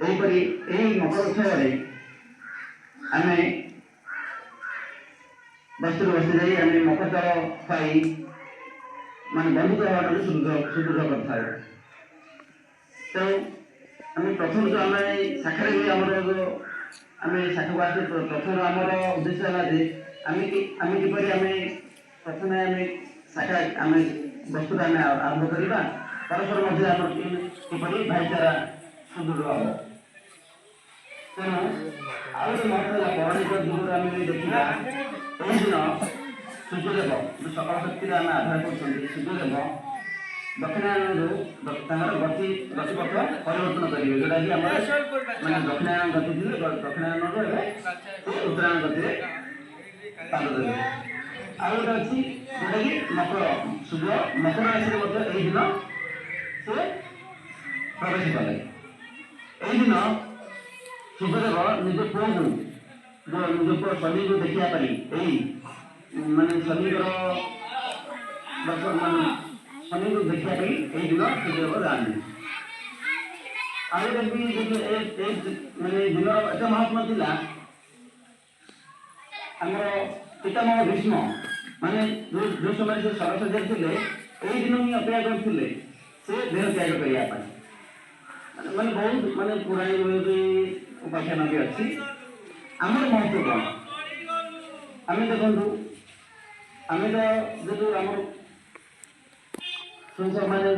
ଏହିପରି ଏହି ମକର ଉତ୍ସବରେ ଆମେ ବସ୍ତିରୁ ବସ୍ତି ଯାଇ ଆମେ ମକର ଚାଉଳ ଖୁଆଇ ମାନେ ବନ୍ଧୁତ୍ୱ ଭାବଟାକୁ ସୁଦୃଢ଼ ସୁଦୃଢ଼ କରିଥାଉ। ତେଣୁ ଆମେ ପ୍ରଥମେ ଯେଉଁ ଆମେ ଶାଖାରେ ବି ଆମର ଯେଉଁ ଆମେ ଶାଖାକୁ ଆସି ପ୍ରଥମେ ଆମର ଉଦ୍ଦେଶ୍ୟ ହେଲା ଯେ ଆମେ କିପରି ଆମେ ପ୍ରଥମେ ଆମେ ଶାଖା ଆମେ ବସ୍ତୁଟା ଆମେ ଆରମ୍ଭ କରିବା, ପରସ୍ପର ମଧ୍ୟରେ ଆମର କିପରି ଭାଇଚାରା ସୁଦୃଢ଼ ହେବ। ତେଣୁ ଆଉ ଗୋଟେ ମହତ୍ଵ ହେଲା, ପୌରାଣିକ ଯୁଗରୁ ଆମେ ଯଦି ଦେଖିବା, ଏହି ଦିନ ସୂର୍ଯ୍ୟଦେବ, ଯେଉଁ ସକାଳ ଶକ୍ତିରେ ଆମେ ଆଧାର କରୁଛନ୍ତି, ସୂର୍ଯ୍ୟଦେବ ଦକ୍ଷିଣାୟନରୁ ତାଙ୍କର ଗତିପଥ ପରିବର୍ତ୍ତନ କରିବେ, ଯେଉଁଟାକି ଆମର ମାନେ ଦକ୍ଷିଣାୟନ ଗତି ଥିଲେ, ଦକ୍ଷିଣାୟନରୁ ଏବେ ସେ ଉତ୍ତରାୟଣ ଗତିରେ ପାଦ ଦେବେ। ଆଉ ଗୋଟେ ଅଛି, ଯେଉଁଟାକି ମକର, ସୂର୍ଯ୍ୟ ମକର ରାଶିରେ ମଧ୍ୟ ଏହି ଦିନ ସେ ପ୍ରବେଶ କଲେ। ଏହି ଦିନ ସୂର୍ଯ୍ୟଦେବ ନିଜ ପୁଅକୁ, ଯୋଉ ନିଜ ପୁଅ ଶନିଙ୍କୁ ଦେଖିବା ପାଇଁ, ଏଇ ମାନେ ଶନିଙ୍କର ଦର୍ଶନ, ମାନେ ଶନିଙ୍କୁ ଦେଖିବା ପାଇଁ ଏହି ଦିନ ସୂର୍ଯ୍ୟଦେବ ଯାଆନ୍ତି। ଆଉ ଗୋଟେ ବି ଯଦି ଏ ମାନେ ଦିନର ଏତେ ମହାତ୍ମ ଥିଲା, ଆମର ପିତାମହ ଭୀଷ୍ମ ମାନେ ଯୋଉ ଯୋଉ ସମୟରେ ସେ ଶରଶଯ୍ୟାରେ ଥିଲେ, ଏଇ ଦିନ ହିଁ ଅପେକ୍ଷା କରିଥିଲେ ସେ ଦେହ ତ୍ୟାଗ କରିବା ପାଇଁ। ମାନେ ମାନେ ବହୁତ ମାନେ ପୁରାଣିକ ବି ଉପାଖ୍ୟାନ ବି ଅଛି। ଆମର ମହତ୍ଵ କ'ଣ? ଆମେ ଦେଖନ୍ତୁ, ଆମେ ତ ଯେହେତୁ ଆମର ସଂସାର ମାନେ